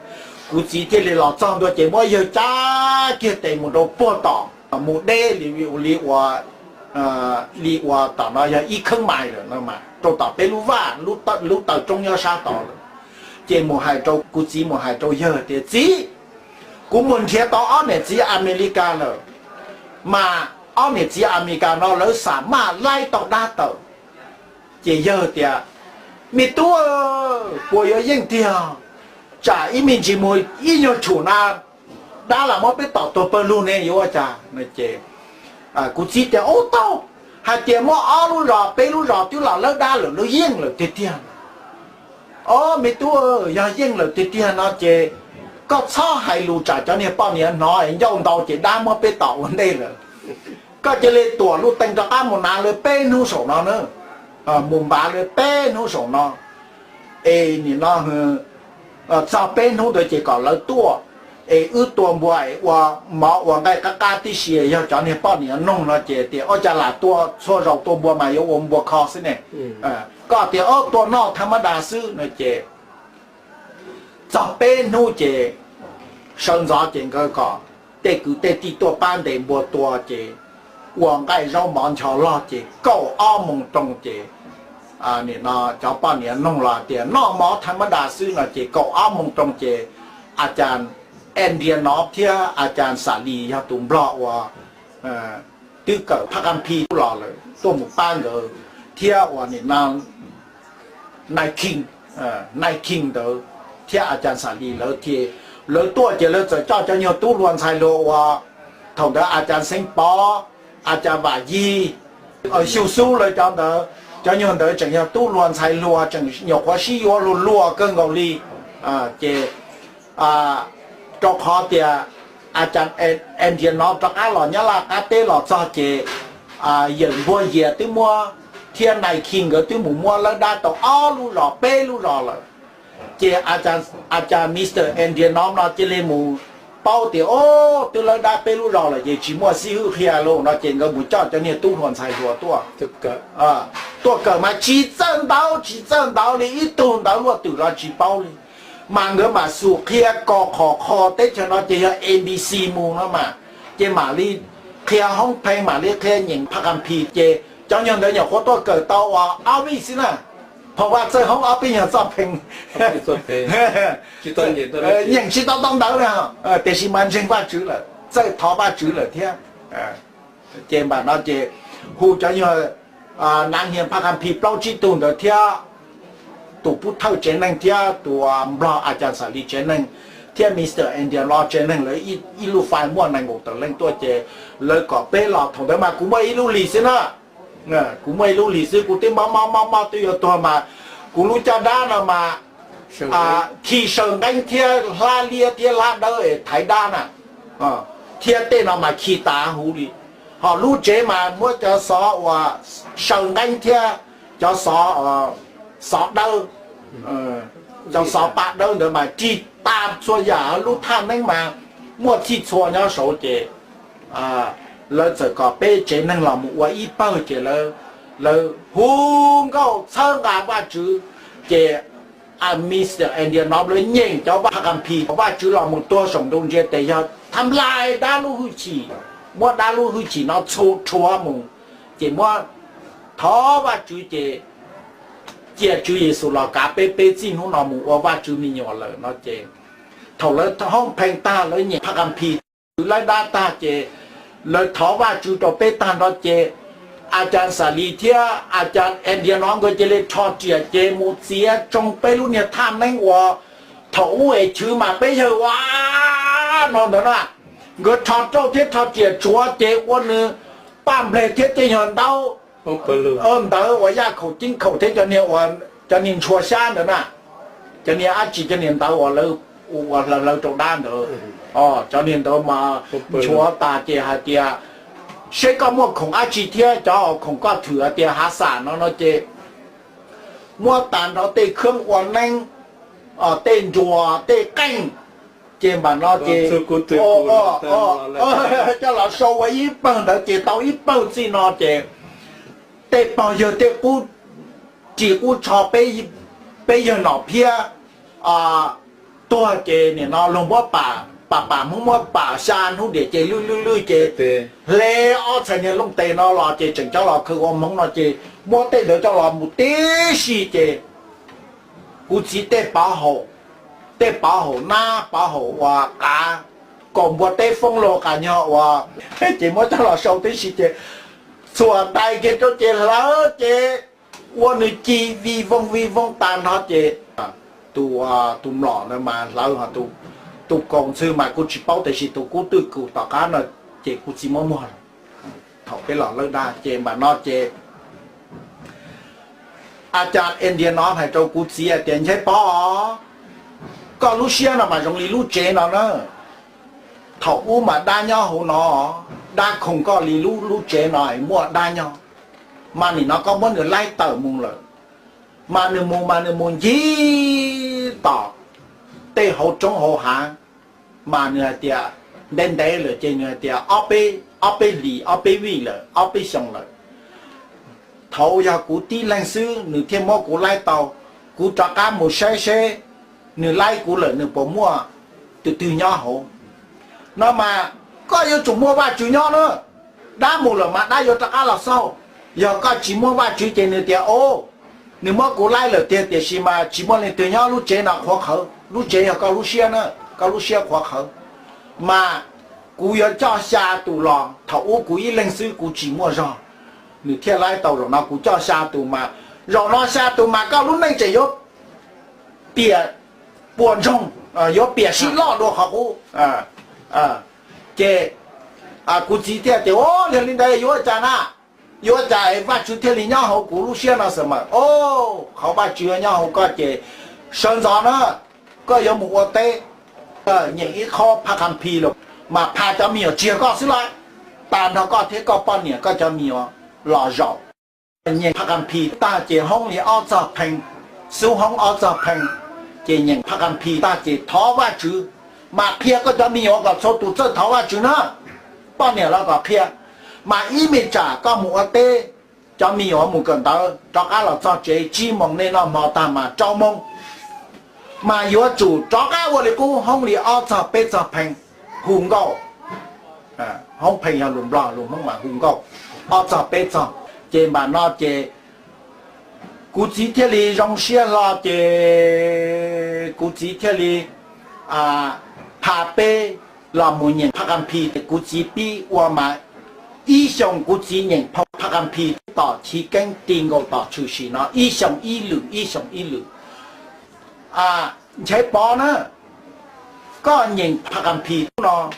kuv txiv thiaj li los txog ntua ces muab yawg cab kiag tes mus rau puag tom, mus deb li, li uas, li uas tom no yog ib kheeb mais lawm no mas rau tom peb lub vaj, lub taw roob nyob sab tod lawm. Ces mus hais rau kuv txiv, mus hais rau yawg tias, Txiv, kuv mus nrhiav tau ob niam txiv Amelikas lawm, mas ob niam txiv Amelikas no lawv xam maj laib tau dab tawm. Ces yawg tias, Me tub, puas yuav yeej tiag? Tsam ib me ntsis mus ib nyuag tshum na dab los muab peb tom tuag pawg lug ne yuav ua cas? Ces kuv txiv tias, Ub tau, hais tias muab ob lub zos peb lub zos twb los lawb dab lawm, lawv yeej lawm tiag tiag. Ob me tub, yog yeej lawm tiag tiag no ces koj txhob hais lus tsam cov niag poj niam hnov ncauj ntau ces dab muab peb tom ua ntej lawm. Koj cia li tuam lub tees rov qab mus hnav lawv peb hnub saum no na, mus npav lawv peb hnub saum no. Es nim no txog peb hnub ntawd ces kom lawv tuaj, es wb tua npua es ua mov ua nqaij qab qab tib si, yog cov niag poj niam noog no ces tias, Ua cas lam tua txhua zaus tua npua mas yuav ua npua kho xwb ne? Koj tias, Ob, tua noj thaj mab das xwb no ces txog peb hnub ces sawv ntxov ces nkawd kom tej kwv tej tij tuaj pab ntes npua tua ces ua nqaij zaub mov ncho log ces kaum ob moos roos ces nim no cov poj niam noog los tias noj mov thaj mab das xwb no ces kaum ob moos roos ces a cas Andria no thiab a cas Xalis yog tus nplog uas twb kawm phaj kas phis los lawm tuaj mus pab nkawd, thiab uas nim no Nai King, Nai King ntawd thiab a cas Xalis lawv, lawv tuaj ces lawv txawm coj cov nyuag tub hluas ntxhais hluas uas thaum ntawd a cas Xeeb Pov, a cas Vam Yig, Xyu Xub lawv cov ntawd, cov nyuag ntawd tseem yog tub hluas ntxhais hluas tseem nyuam qhuav sib yuav luag luag kawg nkaus li. Ces rau qhov tias a cas Andria no rov qab los Nyab Laj qab teb los txog ces Yawm Npuag Yias twb muab thiab Nai King nkawd twb mus muab lawb dab tau ob lub zos peb lub zos lawm. Ces a cas Mister Andria no no cia li mus paub tias, O, twb lawb dab peb lub zos lawm ces tsis muaj xib hwb qhia lawm no ces nkawd mus coj cov niag tub hluas ntxhais hluas tuaj. Tuaj kawm mas tsis txawj ntawv, tsis txawj ntawv li, ib tug ntawv luaj twm los tsis paub li. Mas nkawd mam xum qhia kos qhom kho teb chaws no ces yog A B C mus no mas, ces mam li qhia hoob pheej, mam li qhia nyeem phaj kas phis ces cov nyuag ntawd nyuam qhuav tuaj kawm tau uas ob vij xwb na. Phau Vaj Txawj Hoob ob peb nyuag txoj pheej, nyeem tsis tau tau ntawv na, tiam sis mas ntseeg Vajtswv lawm, txawj thov Vajtswv lawm thiab. Ces npam no ces hu cov nyuag nav hnia phaj kas phis plaub tsib tug ntawd thiab tus pub thawj tsev neeg thiab tus nplog a cas Xalis tsev neeg thiab Mister Andria no tsev neeg lawv ib lub fai muaj nees nkaum tawm leej tuaj ces lawv kom peb los. Thaum ntawd mas kuv muaj ib lub lis xwb na, kuv muaj ib lub lis xwb, kuv twb mob mob mob mob twb yuav tuag mas kuv lub caj dab no mas khi saw nqeeb thiab hlab liab thiab hlab dawb es thaiv dab na, thiab tej no mas khi tas huv li. Ho lub tsev mas muab cov xov uas saw nqeeb thiab cov xov, xov dawb, Cov xov pa dawb ntawd mas rig tag txhua yam, lub thaj neeb mas muaj txhij txhua nyob saud ces lawv txawm kom peb tsev neeg los mus ua ib pawg ces lawv hu nkauj txhawb nqa Vajtswv ces Mister India no lawv nyeem cov Vaj Kas Phis, Vajtswv los mus tuag saum ntuj ntsia tes yog tham lais dab lub hwj chim, muab dab lub hwj chim no txhu rhuav mus, ces muab thov Vajtswv ces cia Tswv Yexus los kav peb, peb txij hnub no mus ua Vajtswv me nyuam lawm no ces thaum lawv hoob phee tag lawv nyeem Vaj Kas Phis, Vajtswv laib dab tag ces lawv thov Vajtswv rau peb tag nrho ces a cas Xalis thiab a cas India no nkawd cia li rho riam ces mus txiav tsoo peb lub niag thaj neeb uas thaum ub es chwv mas peb yawg ua no ntawd na. Nkawd rho rauj thiab rho riam tsuav ces ua nws paj nplej thiab tej nyuag ntaub ntawd uas yaj khaum ceeb khaum thiab cov niag, cov niag ntshua xyab ntawd na, cov niag dab tsi cov niag ntawd uas lawv, uas lawv hlawv rau dab ntawd, cov niag ntawd mas ntshua tas ces hais tias seb koj muaj khoom dab tsi thiab cov khoom koj thwm hais tias hav xam no no ces muab tas nrho tej khab ua neeb, tej nruas tej qeej, ces npam no ces coj los sau ua ib pawg ntawd ces tau ib pawg txij no ces tej pog yawg tej qub ris qub tsho peb yawg nom phiab tuag ces nim no luag muab pam pam Hmoob muab pam xya hnub diam ces lwj lwj lwj ces hle ob txhais niag looj tes no los ces tseem coj los khaws ua Hmoob no ces muab tej ntawd coj los mus tib si ces kuv txiv tej pov haum, tej pov haum nab pov haum uas qav, kaum npua teb foob lug qas nyog uas ces muab coj los sau tib si ces txhuam tais kiag rau ces hlawv ces ua nws ci vij voog vij voog tas nrho ces tus, tus mlom ntawd mas hlawv, tus kaus ntxhw mas kuv tsis paub tiam sis tus kub twj kum tom qab no ces kuv txiv muab muag lawm. Thaum peb los lawb dab ces npam no ces a cas India no hais rau kuv txiv hais tias Nchaiv Pov, koj lub siab no mas zoo li lub tsev no na. Thaum ub mas dab nyob hauv no, dab khoom koj li lub, lub tsev no muaj dab nyob, mas nim no koj muab nws laib tawm mus lawm, mas nws mus mas nws mus ncig tom tej hauv roob hauv hav, mas nws hais tias ntev ntev lawm ces nws hais tias ob peb, ob peb hlis ob peb vij lawm ob peb xyoos lawm. Thaum yog kuv tib leeg xwb nws thiaj muab kuv laib tau, kuv rov qab mus saib seb nws laib kuv lawm nws puas muaj tus twg nyob hauv no mas koj yuav tsum muaj Vajtswv nyob na. Dab mus lawm mas dab yuav rov qab los xauj. Yog koj tsis muaj Vajtswv ces nws tias o, nws muab kuv laib lawm tiag tiam sis mas tsis muaj leej twg nyob lub tsev no qhuav qhawv, lub tsev yog koj lub siab na, koj lub siab qhuav qhawv, mas kuv yuav coj xya tus los, thaum ub kuv ib leeg xwb kuv tsis muaj zog, nws thiaj laib tau zaum no kuv coj xya tus mas, zaum no xya tus mas koj lub neej tseem yuav piam puas ntsoog, yuav piam sib loj dua qhov qub. Ces kuv txiv thiaj tias o, yog li ntawd yuav ua cas na, yuav ua cas Vajtswv thiaj li nyob hauv kuv lub siab no xwb mas o, qhov Vajtswv nyob hauv koj ces sawv ntxov na, koj yuav mus ua teb, nyeem ib qho Phaj Kas Phis los mas pha cov me nyuam tsis yog koj xwb lauj, tas nrho koj thiab koj poj niam koj cov me nyuam los zaum. Nyeem Phaj Kas Phis tag ces hoob li ob txog pheej, xub hoob ob txog pheej, ces nyeem Phaj Kas Phis tag ces thov Vajtswv, mas qhia koj cov me nyuam kom txhua tus txawj thov Vajtswv na, poj niam los kom qhia, mas ib me tsam koj mus ua teb, cov me nyuam mus kawm ntawv rov qab los txog tsev tsib moos nej noj hmo tag mas rau moos, mas yuav tsum rov qab ua li qub hoob li ob txog peb txog pheej, hu nkauj, hoob pheej yog lus Nplog, lus Hmoob mas hu nkauj, ob txog peb txog, ces npam no ces kuv txiv thiaj li zoo siab hlo ces kuv txiv thiaj li pha peb los mus nyeem Phaj Kas Phis ces kuv txiv pib ua mas ib xyoos kuv txiv nyeem Phaj Kas Phis tom chiv keeb ti nkaus tom tshwm sim no ib xyoos ib lwm ib xyoos ib lwm. Nchaiv Pov na, koj nyeem Phaj Kas Phis hnub no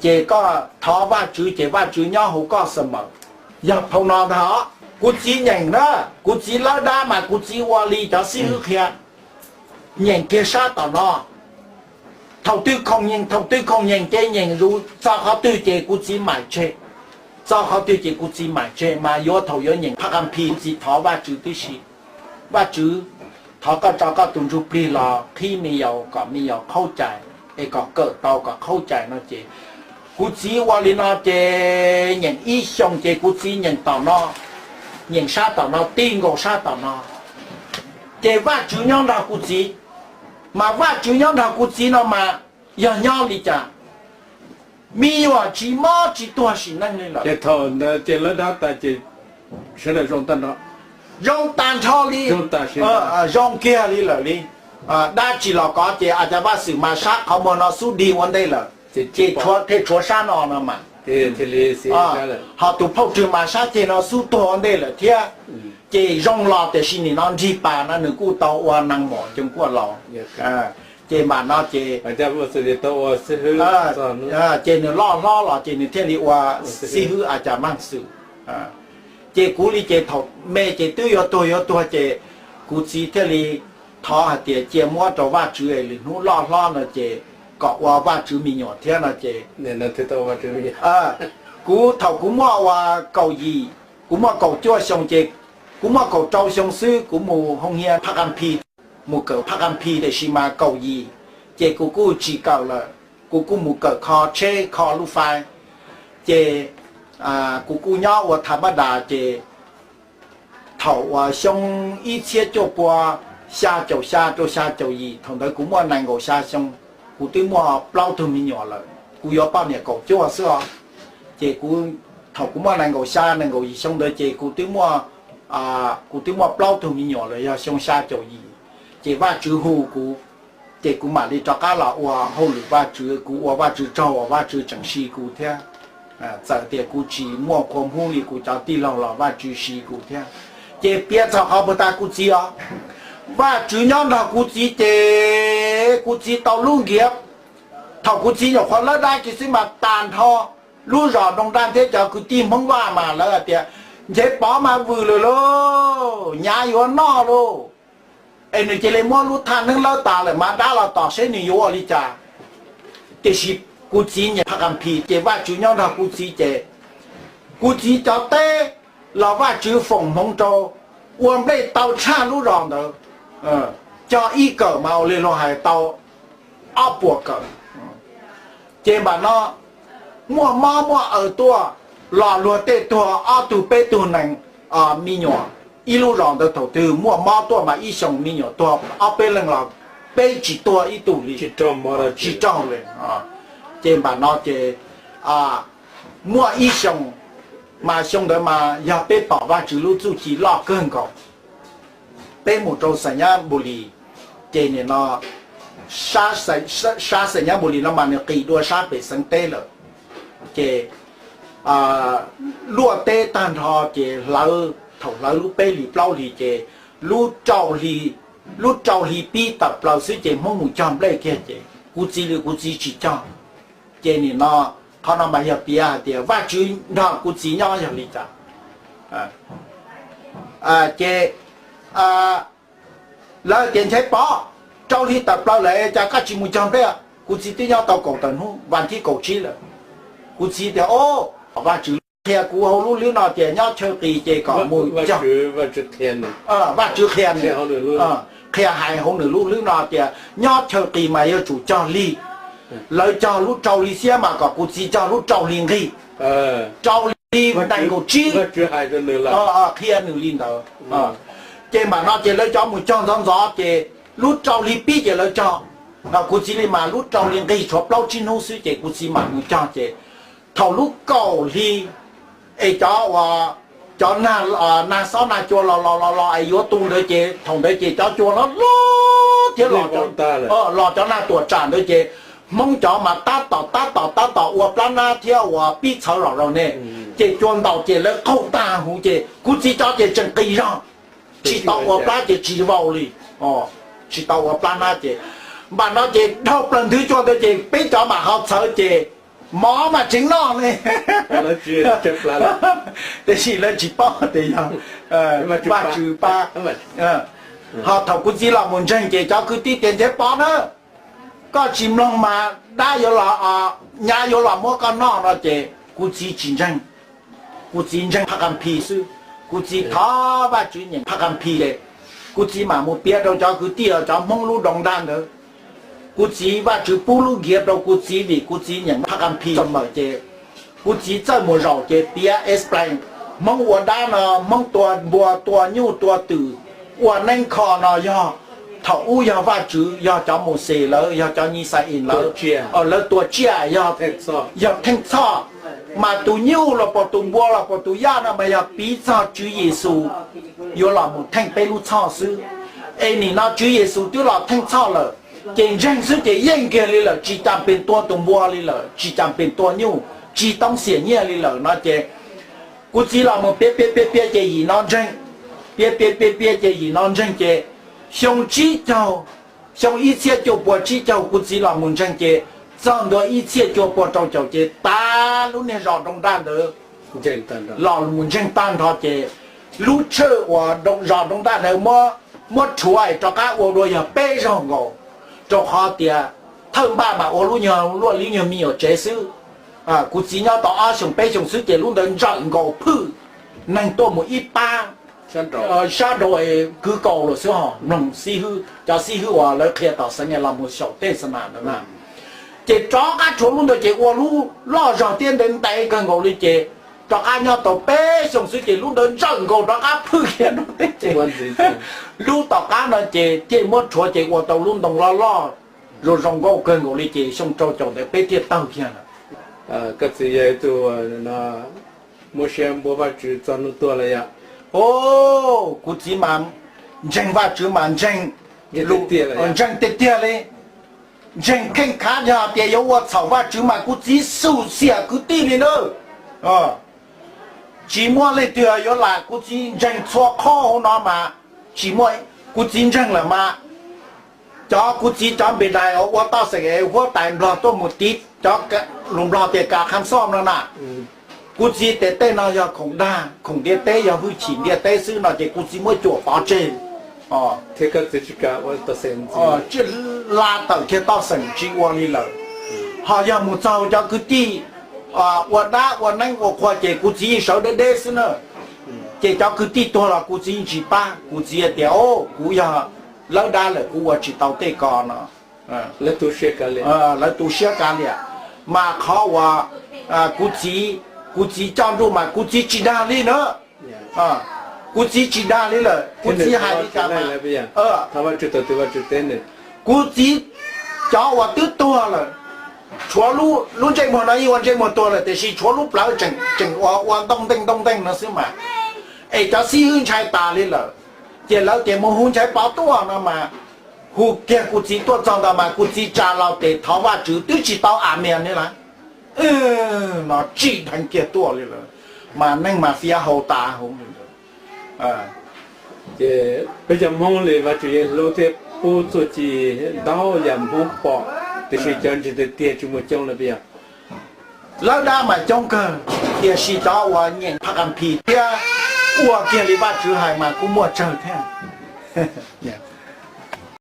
ces koj thov Vajtswv ces Vajtswv nyob hauv koj xwb mas. Yog phau no ntag, kuv txiv nyeem na, kuv txiv lawb dab mas kuv txiv ua li cov xib hwb qhia, nyeem kiag sab tom no, thaum twg khoom nyeem thaum twg khoom nyeem ces nyeem zus txog qhov twg ces kuv txiv maim tseg, txog qhov twg ces kuv txiv maim tseg mas yuav thaum yuav nyeem Phaj Kas Phis kuv txiv thov Vajtswv tib si, Vajtswv, thov koj tso koj tus ntsuj plig los qhib me yaus kom me yaus qhaub cai, es kom kawm tau kom qhaub cai no ces kuv txiv ua li no ces nyeem ib xyoos ces kuv txiv nyeem tom no, nyeem sab tom no, ti nkaus sab tom no. Ces Vajtswv nyob nrog kuv txiv, mas Vajtswv nyob nrog kuv txiv no mas yog nyob li cas, me nyuam tsis mob tsis tuag sim neej li lawm. Ces thaum ntawd ces lawv dab tas ces sawv daws zoo tag nrho, zoo tag nrho li, zoo kiag li lawm li. Dab tsi los kov ces a cas Vaj Xwm mas sab qhov muag no xub dig ua ntej lawm, ces tshuav sab no no mas, ho tus phauj Tswg mas sab ceg no xub tuag ua ntej lawm thiab. Ces zoo los tiam sis nim no nrig pas no nws kuj tau ua neeg mom coos kuaj laus. Ces mam no ces, ces nws loj hlob los ces nws thiaj li ua xib hwb a cas Vaj Xwm. Ces kuv li ces thaum me ces twb yuav tuag yuav tuag ces kuv txiv thiaj li thov hais tias cia muab rau Vajtswv es lwm hnub loj hlob no ces kom ua Vajtswv me nyuam thiab no ces kuv thaum kuv muaj ua kaum yim, kuv muaj kaum cuaj xyoo ces, kuv muaj kaum rau xyoo xwb kuv mus hoo hia phaj kas phis, mus kawm phaj kas phis tiam sis mas kaum yim ces kuv kuj tsis kawm lawm, kuv kuj mus kawm kho tsheb kho lub fais. Ces kuv kuj nyob ua tha mab das ces thaum uas xyoo ib txhiab cuaj pua xya caum xya rau xya caum yim, thaum ntawd kuv muaj nees nkaum xya xyoo, kuv twb muaj plaub tug me nyuam lawm, kuv yuav poj niam kaum cuaj xwb os. Ces kuv, thaum kuv muaj nees nkaum xya nees nkaum yim xyoo ntawd ces kuv twb muaj, kuv twb muaj plaub tug me nyuam lawm yog xyoo xya caum yim. Ces Vajtswv hu kuv, ces kuv mam li rov qab los ua hauj lwm Vajtswv, kuv ua Vajtswv tsaug uas Vajtswv tseem siv kuv thiab. Txawm tias kuv tsis muaj qhua hmub li kuv cov tij laug los Vajtswv siv kuv thiab. Ces piav txog qhov puag ta kuv txiv os, Vajtswv nyob nrog kuv txiv ces kuv txiv tau lub nkiav. Thaum kuv txiv nyuam qhuav lawb dab kiag xwb mas tag nrho lub zos Nroog Daj thiab cov kwv tij Hmoob Vaj mas lawv hais tias, Nchaiv Pov mas vwm lawm lauj, nyav yuav noj lauj. Es nws cia li muab lub thaj neeb lawb tas lawm mas dab los tom seb nws yuav ua li cas. Tiam sis kuv txiv nyeem phaj kas phis ces Vajtswv nyob nrog kuv txiv ces kuv txiv cov teb los Vajtswv foom hmoov rau, ua nplej tau tshaj lub zos ntawd, cog ib kawm mas ua li luag hais tau ob puas kawm. Ces npam no muaj mob muaj aws tuaj los luag tej tuag ob tug peb tug nees, me nyuam ib lub zos ntawd thaum twg muaj mob tuaj mas ib xyoos me nyuam tuag ob peb leeg los peb tsis tuag ib tug li, tsis raug li. Ces npam no ces muaj ib xyoos, mas xyoo ntawd mas yog peb pom Vajtswv lub txuj ci loj kawg nkaus. Peb mus rau Xais Nyab Npus Lis, ces nim no sab Xais Nyab Npus Lis no mas nws qis dua sab pem Xeev teb lawm. Ces luaj teb tag nrho ces hlawv, thaum hlawv lub peb hlis plaub hlis ces lub rau hli, lub rau hli pib tawm plaws xwb ces Hmoob mus cog nplej kiag ces kuv txiv li kuv txiv tsis cog. Ces nim no qhov no mas yog piav hais tias Vajtswv nrog kuv txiv nyob yog li cas. Ces lawv tias, Nchaiv Pov, rau hli tawm plaws lawm cas koj tsis mus cog nplej? Kuv txiv twb nyob tau kaum tawm hnub, vas thib kaum tsib lawm. Kuv txiv tias, O, Vajtswv qhia kuv hauv lub hlwb no tias nyob chaw qis ces kom mus cog. Vajtswv qhia, qhia hais hauv nws lub hlwb no tias nyob chaw qis mas yuav tsum cog lig. Lawv cog lub rau hli xiab mas kom kuv txiv cog lub rau hli nqig. Rau hli nees nkaum tsib, qhia nws li ntawd. Ces npam no ces lawv cov mus cog ntxov ntxov ces lub rau hli pib ces lawv cog, kuv txiv li mas lub rau hli nqig tshuav plaub tsib hnub xwb ces kuv txiv mam mus cog ces thaum lub kaum hli es cov uas, cov nag xob nag cua los los los los es yuav tu ntawd ces thaum ntawd ces cov cua no los thiab los, los cov nag tuam tsam ntawd ces Hmoob cov mas tab tom tab tom tab tom ua plab nab thiab uas pib txhawv los rau ne, ces cua ntaus ces lawv qaug tag huv ces kuv txiv cov ces tseem qis zog, tsis tau ua plab ces tsis vau li, tsis tau ua plab nab ces npam no ces dhau plaws nthwv cua ntawd ces peb cov mam ho txhawv ces mov mas tseev noj ne. Tiam sis lawv tsis paub tias yog Vajtswv pab. Ho thaum kuv txiv los mus ntseeg ces cov kwv tij tias, Nchaiv Pov na, koj tsis mloog mas dab yuav los, nyav yuav los muab koj noj no ces kuv txiv tsis ntseeg. Kuv txiv ntseeg phaj kas phis xwb, kuv txiv thov Vajtswv nyeem phaj kas phis es Kuv txiv mam mus piav rau cov kwv tij os, cov Hmoob lub doo daj ntawd. Kuv txiv, Vajtswv pub lub gift rau kuv txiv vim kuv txiv nyeem phaj kas phis txog mawm ces kuv txiv txawj mus zaum ces piav explain. Hmoob ua dab no, Hmoob tua npua, tua nyuj, tua twm, ua neeb kho no yog, thaum ub yog Vajtswv, yog cov Mauxes lawv, yog cov Yixalayees lawv, lawv tua tsiaj yog, yog theej txhoj. Mas tus nyuj los puas tus npua los puas tus yaj no mas yog piv txog Tswv Yexus yuav los mus theej peb lub txhoj xwb. Es nim no Tswv Yexus twb los theej txhoj lawm, ces ntseeg xwb ces yeej kiag li lawm, tsis cas pes tua tus npua li lawm, tsis cas pes tua nyuj, tsis toob xiam nyiaj li lawm no ces kuv txiv los mus piav piav piav piav ces yim no ntseeg, piav piav piav piav ces yim no ntseeg ces xyoo tsib caug, xyoo ib txhiab cuaj pua tsib caug kuv txiv los mus ntseeg ces txog ntua ib txhiab cuaj pua rau caum ces tas lub niag zos Doo Daj ntawd los mus ntseeg tag nrho ces lub tshawj uas zos Doo Daj ntawd muab, muab rhuav rov qab ua dua yog peb zaug nkaus, rau qhov tias thawj npaj mas ua lub nyuag luaj li nyuag me nyuam tsev xwb. Kuv txiv nyob tau ob xyoos peb xyoos xwb ces lub ntawd ntsawm nkaus phwj, neeg tuaj mus ib pab sab nraud kwv kaus lawm xwb ho mloog xib hwb, cov xib hwb uas lawv qhia tom xeev los mus xyaum tej xa nam ntawd na. Ces rov qab rhuav lub ntawd ces ua lub loj zog thiab ntev ntev kawg nkaus li ces rov qab nyob tau peb xyoos xwb ces lub ntawd ntsawm nkaus rov qab phwj kiag no thiab ces lub tom qab no ces thiaj muab rhuav ces ua tau lub ntoo loj loj zoo zoo nkauj kawg nkaus li ces xyoo rau caum ntawd peb thiaj tawg kiag lawm. Koj txiv yog ib tug muab siab npuab Vajtswv txog hnub tuag los yog? O, kuv txiv mas ntseeg Vajtswv mas ntseeg, ntseeg tiag tiag li. Ntseeg kheej khav, yog tias yuav ua txhaum Vajtswv mas kuv txiv xum xiam kwv tij li na. Tsis muaj leej twg yuav lam kuv txiv ntseeg txhua qhov hauv no mas tsis muaj. Kuv txiv ntseeg lawm mas cov kuv txiv cov npe dais ua toj xeem es huab tais Nplog tuaj mus tiv cov lus Nplog tias kas kham xoj no na. Kuv txiv tias tej no yog khoom dag khoom ntiaj teb, yog hwj chim ntiaj teb xwb no ces kuv txiv muab cuam pov tseg. Tsiaj la tawm kiag toj xeem tsis ua li lawm. Ho yog mus txog cov kwv tij ua dab ua neeb ua qhua ces kuv txiv yeej sawv deb deb xwb na. Ces cov kwv tij tuag los kuv txiv yeej tsis pab, kuv txiv tias o, kuv yog lawv dab lawm kuv ua tsis tau tej ko no. Lawv tu siab kav liam. Mas qhov uas kuv txiv, kuv txiv coj nruj mas kuv txiv tsis dag li na. Kuv txiv tsis dag li lawm, kuv txiv hais li cas mas kuv txiv cov uas twb tuag lawm, tshuav lub ntsej muag no yeej ua ntsej muag tuag lawm tiam sis tshuav lub plawv tseem ua ua ntoo nteej ntoo nteej no xwb mas, es cov xib hwb ntshai tas li lawm. Ces lawv tias mus hu Nchaiv Pov tuaj no mas, hu kiag kuv txiv tuaj txog ntawd mas kuv txiv tsa los tes thov Vajtswv twb tsis tau a mias li lawm. No tsim dheev kiag tuaj li lawm, mas neeg mas fiav hau tas hau li lawm. Ces peb cov Hmoob li Vajtswv yeej hlub thiab pub txuj ci ntau yam Hmoob pom, tiam sis cov ntseeg tiag tiag tsis muaj coob li peb yog. Lawv dab mas coob kawg, tiam sis cov uas nyeem phaj kas phis thiab ua kiag li Vajtswv hais mas kuj muaj tsawg thiab.